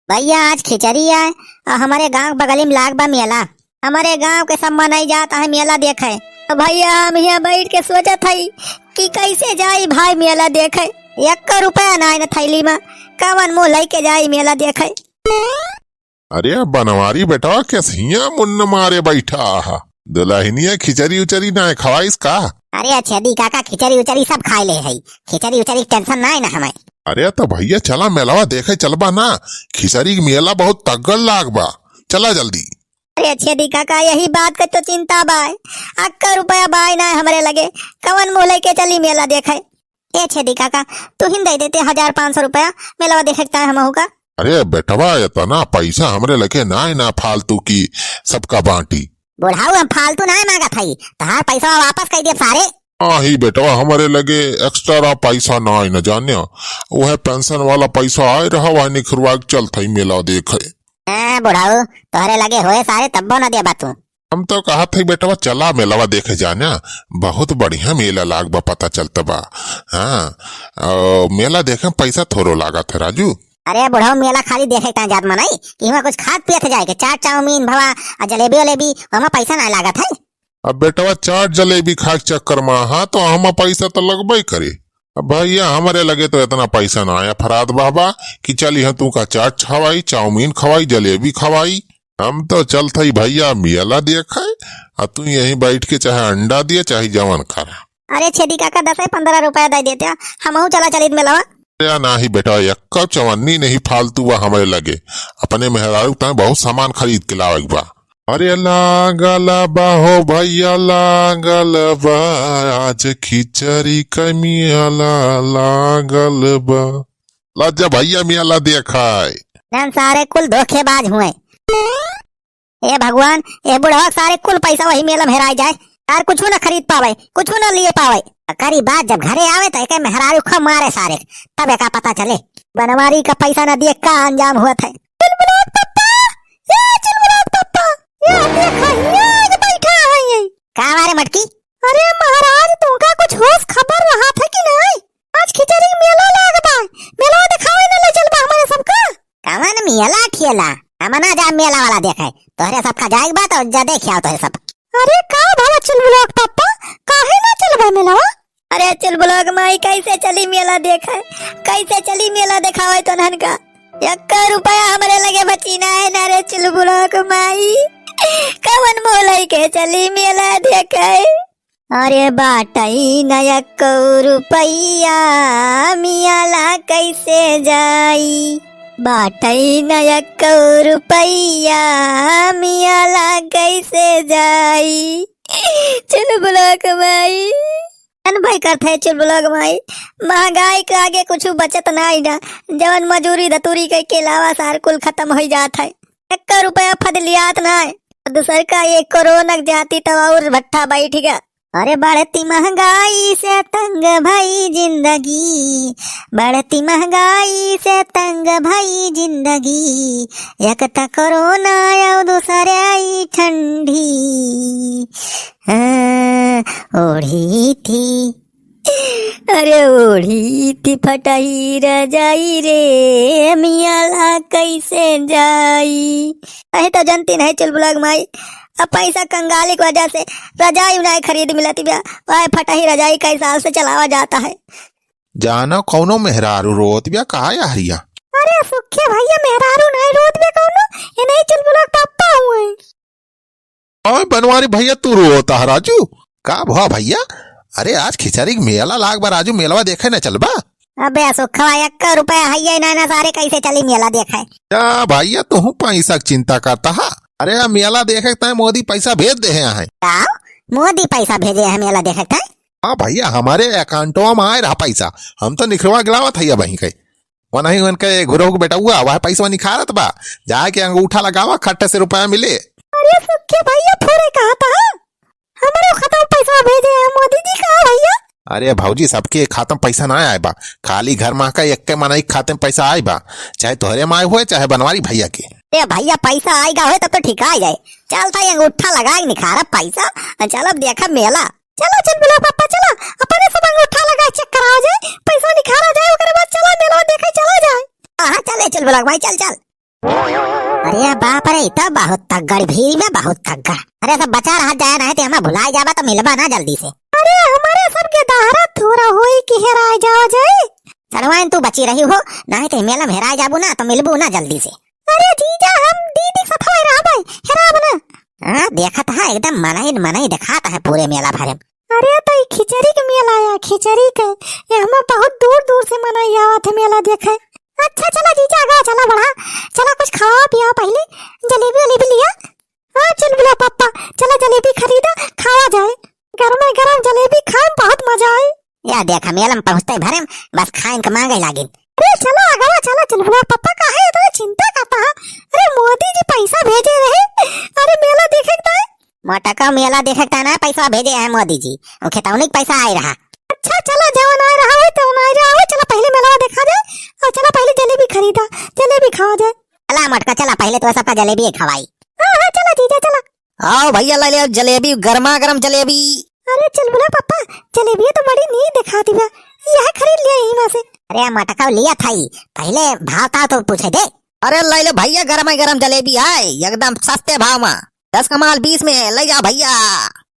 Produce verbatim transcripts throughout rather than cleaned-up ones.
भइया, आज खिचड़ी आए और हमरे गाँव के बगली में लाग बा मेला। हमरे गाँव के सब मनई जात है मेला देखे। तो भइया, हम हियाँ बैठ के सोचत हई कि कैसे जाई भाई मेला देखे। एक्को रुपया नाई न थैली में, कवन मुँह लइके जाई मेला देखे? अरे बनवारी बेटवा, केसिया मुन्न मारे बैठा आहा। दुलहिनिया खिचड़ी उचड़ी नाई खवाइस का? अरे छेदी काका, खिचड़ी उचड़ी सब खाए ले है, खिचड़ी उचड़ी के tension नाई ना हमें। अरे तो भइया, चला मेलवा देखे चलबा ना, खिचड़ी के मेला बहुत तगड़ लाग बा, चला जल्दी। अरे छेदी काका, यही बात के तो चिंता बाय, अक्का रुपया बाय ना हमरे लगे, कवन मुँह लेके चली मेला देखे? ए छेदी काका, तू ही दे देते हजार पाँच सौ रुपया, मेलवा देखे के ताय हमहू का। अरे बेटवा, इतना पैसा हमरे लगे नाय ना फालतू की सबका बांटी। बुढ़ाऊ, हम फालतू नाय मांगत हई, तहार पैसा वापस कर दे सारे। आही बेटवा, हमरे लगे extra पैसा नाय न जाने, वह pension वाला पैसा आए रहा, वह निखरवा के चलत हई मेला देखे। ए बुढ़ाऊ, तोहरे लगे होए सारे तब्बो न देबा तू। हम तो कहत हई बेटवा, चला मेलवा देखे जाना, बहुत बढ़िया मेला लाग बा, पता चलत बा। हाँ, अ, मेला देखे में पैसा थोड़ो लागत है राजू। अरे बुढ़ऊ, मेला खाली देखे के ताय जात मनई कि हुआं कुछ खात पियत जाए के, चाट चाउमीन भवा आ जलेबी वलेबी, ओमा पैसा ना लागत है। अब बेटवा, चाट जलेबी खाए के चक्कर में, हाँ, तो हमा पैसा तो लगबे करे। अब भइया, हमरे लगे तो इतना पैसा ना आया फराद बाबा कि चली हम तू का चाट खवाई, चाउमीन खवाई, जलेबी खवाई। हम तो चलत हई भइया मेला देखे, आ तू यहीं बैठ के चाहे अंडा दिया, चाहे जवन करा। अरे छेदी काका, दस पन्द्रह रुपया दे देते, हमहू चला चलित मेलवा। अरे नाही बेटा, एक्का चवन्नी नहीं फालतू बा हमरे लगे, अपने मेहरारू के ताय बहुत सामान खरीद के लावे के बा। अरे लागल बा हो भइया, लागल बा, आज खिचड़ी क मेला लागल बा। ला जा भइया, मेला देखाए। नन सारे कुल धोखेबाज हुए। ए भगवान, ए बुढ़वा के सारे कुल पैसा वही मेला में हेराई जाए, यार कुछ न खरीद पावे, कुछ न लिए पावे। करी बात जब घरे आवे तो एके मेहरारू खूब मारे सारे, तब एका पता चले बनवारी का पैसा न दिए का अंजाम हुआ था। चुलबुलाक पप्पा, ए चुलबुलाक पप्पा, ये देखा, ये आज बैठा है ये। का बारे मटकी? अरे महाराज, तुमका कुछ होश खबर रहा था कि नहीं? आज खिचड़ी के मेला लाग बा, मेला देखावे न ले चलबा हमारे सबका। कवन मेला ठेला? हम ना जा मेला वाला देखे, तोहरे सबका जाए के बा तो जा देख आओ तोहरे सब। अरे का भवा चुलबुलाक पप्पा, काहे ना चलबा मेलवा? अरे चुलबुलाक माई, कैसे चली मेला देखे, कैसे चली मेला देखावे तोहन का? एक्का रुपया हमरे लगे बची ना है ना रे चुलबुलाक माई, कवन मुँह लइके चली मेला देखे? अरे बाटई न एक्को रुपया, मेला कैसे जाई? बाटई न एक्को रुपया, मेला कैसे जाई? चुलबुलाक माई। अन भाई करत है चुलबुलाक माई, महंगाई के आगे कुछ बचत नाई ना, जवन मजूरी धतूरी के, के अलावा सार कुल खत्म हो जात है। एक्को रुपया फदलियात नाई। दूसर का ये कोरोना के जाती तो और भट्ठा बैठ गया। अरे बढ़ती महंगाई से तंग भई जिंदगी, बढ़ती महंगाई से तंग भई जिंदगी, एक त कोरोना और दूसरे आई ठंडी। हाँ, ओढ़ी थी, अरे ओढ़ी थी फटही रजाई रे, मेला कैसे जाई? अहे तो जनती नहीं चुलबुलाक माई, अब पैसा कंगाली की वजह से रजाई उनाई खरीद मिलत बिया, वह फटही रजाई कई साल से चलावा जाता है। जानो कौनो मेहरारू रोत बिया, कहा या हरिया? अरे सुखे भइया, मेहरारू नहीं रोत बिया कौनो, ये नहीं चुलबुलाक पप्पा हुए। ओए बनवारी भइया, तू रोता है राजू? का भवा भइया? अरे आज खिचड़ी के मेला लाग बा राजू, मेलवा देखे न चलबा? अबे सुखवा, एक्का रुपया हइये ना, ना सारे कैसे चली मेला देखे? या भइया, तू पैसा के चिंता करता हा? अरे आ मेला देखे के ताई मोदी पैसा भेज दे हैं। का? मोदी पैसा भेजे है मेला देखे के ताई? हाँ भइया, हमरे अकाउंटवा में आए रहा पैसा, हम तो निखरवा गिलावत है बही के। वो नहीं उनके घुरहु के बेटा हुआ, वह पैसा निखारत बा, जाके अंगूठा लगावा, खट्टे से रुपया मिले। अरे सुखे भइया, फोड़े कहा था, हमरे खाता में पैसा भेजे हैं मोदी जी, कहा भइया? अरे भौजी, सबके खाता में पैसा ना आए बा, खाली घर में का एक के मनई के खाते में पैसा आए बा, चाहे तोहरे में आए हुए, चाहे बनवारी भइया के। ए भइया, पैसा आएगा होए तब तो ठीक आ जाए। चल था, ये अंगूठा लगा के निखारा पैसा, चल अब देखा मेला। चलो चुलबुलाक पप्पा, चलो, अपने सब अंगूठा लगा check करावा जाए, पैसा निखारा जाए, ओकरे बाद चला मेला देखे चला जाए। हाँ, हाँ, चले चुलबुलाक भाई, चल, चल। अरे बाप रे, ई तो बहुत तगड़ भीड़ बा, बहुत तगड़। अरे सब बचा रहा जाए, नाहीं तो हमें भुलाए जाबा तो मिलबा ना जल्दी से। अरे हमरे सब के दहरा थोड़ा होई कि हेराए जाओ जाए। सड़वाइन तू बची रही हो, नाहीं तो मेला में हेराए जाबू ना तो मिलबू ना जल्दी से। अरे जीजा, हम दीदी के साथ रहबै, हेराब ना। हाँ, देखत हा एकदम मनई मनई देखात है पूरे मेला भरे में। अरे तो ई खिचड़ी के मेला आया, खिचड़ी के, ये हमें बहुत दूर दूर से मनई आवत है मेला देखे। अच्छा चला जीजा, आगा चला बढ़ा, चला कुछ खावा पिया पहले, जलेबी वलेबी लिया। हाँ चुलबुला पप्पा, चला जलेबी खरीदा, खावा जाए, गरमा गरम जलेबी खाए, बहुत मजा आए। या देखा, मेला में पहुँचते भरे में बस खाइन के मांगे लागिन। अरे चला आगवा चला चुलबुला पप्पा, काहे इतना चिंता करता है? अरे मोदी जी पैसा भेजे रहे, अरे मेला देखे के ताई। मोटका मेला देखे के ताई ना पैसा भेजे है मोदी जी, वो खेतौनी के पैसा आए रहा। अच्छा चला, जवन आए रहा है तवन आए रहा है, चला पहले मेला देखा जाए और चला पहले जलेबी खरीदा, जलेबी खावा जाए। चला मोटका चला, पहले तो सबका जलेबी खवाई। हाँ हाँ चला जीजा चला। आओ भैया, ले ले जलेबी, गरमा गरम जलेबी। अरे चुलबुला पप्पा, जलेबिया तो बड़ी नीक देखात बा, यह खरीद लिया यहीं में से। अरे मटकाऊ लिया थाई, पहले भाव ताव तो पूछे दे। अरे ले ले भैया, गरमा गरम जलेबी आए, एकदम सस्ते भाव में, दस का माल बीस में, ले जा भैया।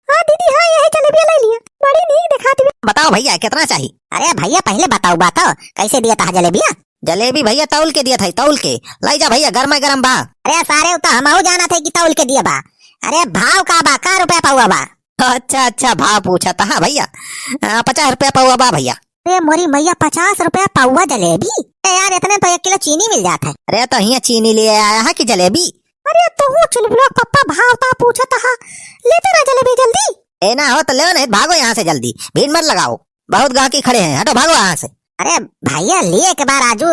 हाँ दीदी, हाँ यह जलेबिया ले लिया, बड़ी नीक देखात बा। बताओ भैया कितना चाहिए? अरे भैया पहले बताओ, बताओ कैसे दिया था जलेबिया? जलेबी भैया तौल के दिया था, तौल के। लाई जा भैया, गरमा गरम बा। अरे सारे, उ तो हमहू जाना थे कि तौल के दिया बा। अरे भाव का बा, का रुपया पौवा बा? अच्छा अच्छा, भाव पूछा था। हाँ भैया, आ, पचास रुपया पौवा बा भैया। अरे मोरी मैया, पचास रुपया पौवा जलेबी? ए यार, इतने तो एक किलो चीनी मिल जात है। अरे तो हियाँ चीनी ले आया है कि जलेबी? अरे तू चुलबुला पप्पा, भाव ता पूछा था, लेते ना जलेबी जल्दी। ए ना हो तो ले, नहीं भागो यहाँ से जल्दी, भीड़ मत लगाओ, बहुत गाहकी खड़े हैं, हटो भागो यहाँ से। अरे भैया, लिए एक बार आजू,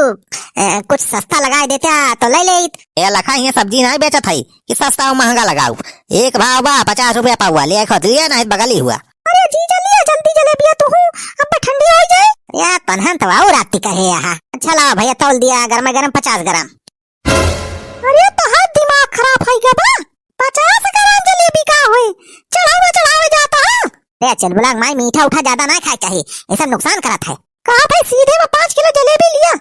ए, कुछ सस्ता लगाए देता तो ले लेइत। ए लखा, हियाँ सब्जी नाहीं बेचत है कि सस्ता और महंगा लगाऊ, एक भाव बा, पचास रुपया पौवा, ले खुद लिया, नाहीं बगली हुआ। अरे जीजा लिया जल्दी जलेबिया तू हूँ, अब ठंडी हो जाए। या तनहन तो और रात कहे यहाँ। अच्छा लाओ भैया, तौल दिया गरमा गरम पचास ग्राम। अरे तोहार दिमाग खराब होइ गया बा, पचास ग्राम जलेबी का होई, चढ़ावा चढ़ावे जाता है। अरे चुलबुला माई, मीठा उठा ज्यादा ना खाए चाहिए, ये सब नुकसान करत है। कहा भाई सीधे में पाँच किलो जलेबी लिया,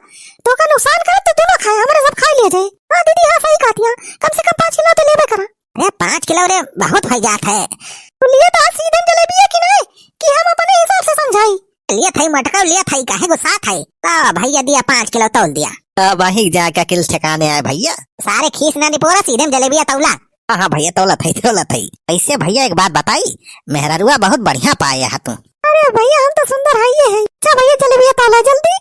तो का नुकसान करत तो दोनों खाए, हमारे सब खा लिया जाए। हाँ दीदी, हाँ सही कहती है, कम से कम पाँच किलो तो लेबे करा। अरे पाँच किलो रे बहुत होइ जात है। तो लिए तो आज सीजन जलेबी है कि नहीं, कि हम अपने हिसाब से समझाई? लिए थाई मटका, लिए थाई, काहे गुस्सा थाई? तो भैया दिया पाँच किलो तौल दिया। अब वहीं जाके अकिल ठिकाने आए भैया। सारे खीस ना निपोरा, सीधे में जलेबिया तौला। हाँ हाँ भैया, तौला थाई, तौला थाई। ऐसे भैया एक बात बताई, मेहररुआ बहुत बढ़िया पाए है तू। अरे भैया हम तो सुंदर है ये है। अच्छा भैया जलेबिया तौला जल्दी।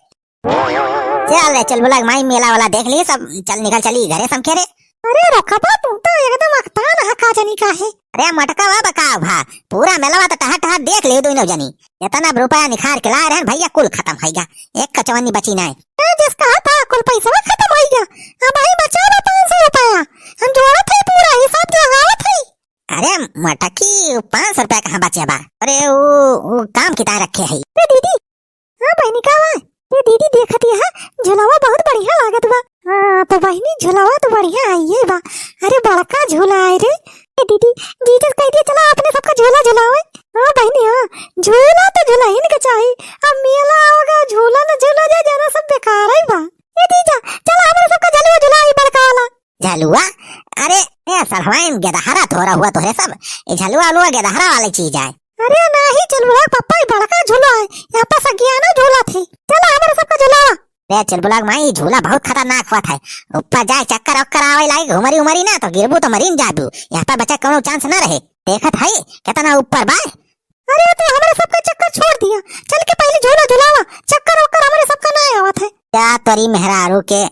चल रे चुलबुला माई, मेला वाला देख लिए सब, चल निकल चली घरे समखे रे। अरे रुका बा, तू तो एकदम अकतान हा का जनी का है। अरे मटका बा बका भा, पूरा मेलवा तो टहर टहर देख लिए दोनों जनी। इतना रुपया निखार के लाए रहन भैया, कुल खतम होइगा, एक कचवन्नी बची नाय। ए, जिस कहा था कुल पैसा खतम होइगा, अब आई बचा बा पाँच सौ रुपया, हम जोड़त है पूरा हिसाब लगावत है। अरे मटकी, पाँच सौ रुपया कहाँ बचे बा? अरे वो, वो काम किता रखे है। अरे दीदी, हाँ बहिनी, का बा? ये दीदी देखत यह झुलावा बहुत बढ़िया लागत बा। हाँ तो बहिनी, झुलावा तो बढ़िया है ये बा। अरे बड़का झूला है रे। ए दीदी, जीजा कह दिया चला अपने सबका झूला झुलावे। हाँ बहिनी हाँ, झूला तो झुलाइन के चाही। अब मेला होगा, झूला न झूला जाए, जरा सब बेकार है बा। ए जीजा, चला हमरे सबका झलुआ झुलावे बड़का वाला। झलुआ? अरे ए सरवाइन, गेदहरा थोड़ा हुआ तोहरे सब। ये झलुआ अलुआ गेदहरा वाली चीज है। अरे नाही चुलबुला पप्पा, ई बड़का झूला है, यहाँ पर सगियाना झूला थे। चला हमरे सबका झुलावा। रे चुलबुला माई, झूला बहुत खतरनाक हुआ था, ऊपर जाए चक्कर वक्कर आवे लागे, घुमरी उमरी ना तो गिरबू तो मरीन जाबू, यहाँ पर बचा कोनो चांस ना रहे। देखत है कितना ऊपर बा। अरे तू हमरे सबका चक्कर छोड़ दिया, चल के पहले झूला झुलावा, चक्कर वक्कर हमरे सबका ना आवत है। क्या तोरी मेहरारू के,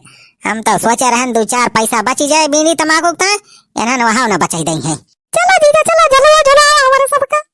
हम तो सोचे रहन दो चार पैसा बची जाए बीड़ी तमाकू का, इन्हन वहाँ ना बचाई दई है। चला जीजा चला, झलुआ झुलावा हमरे सबका।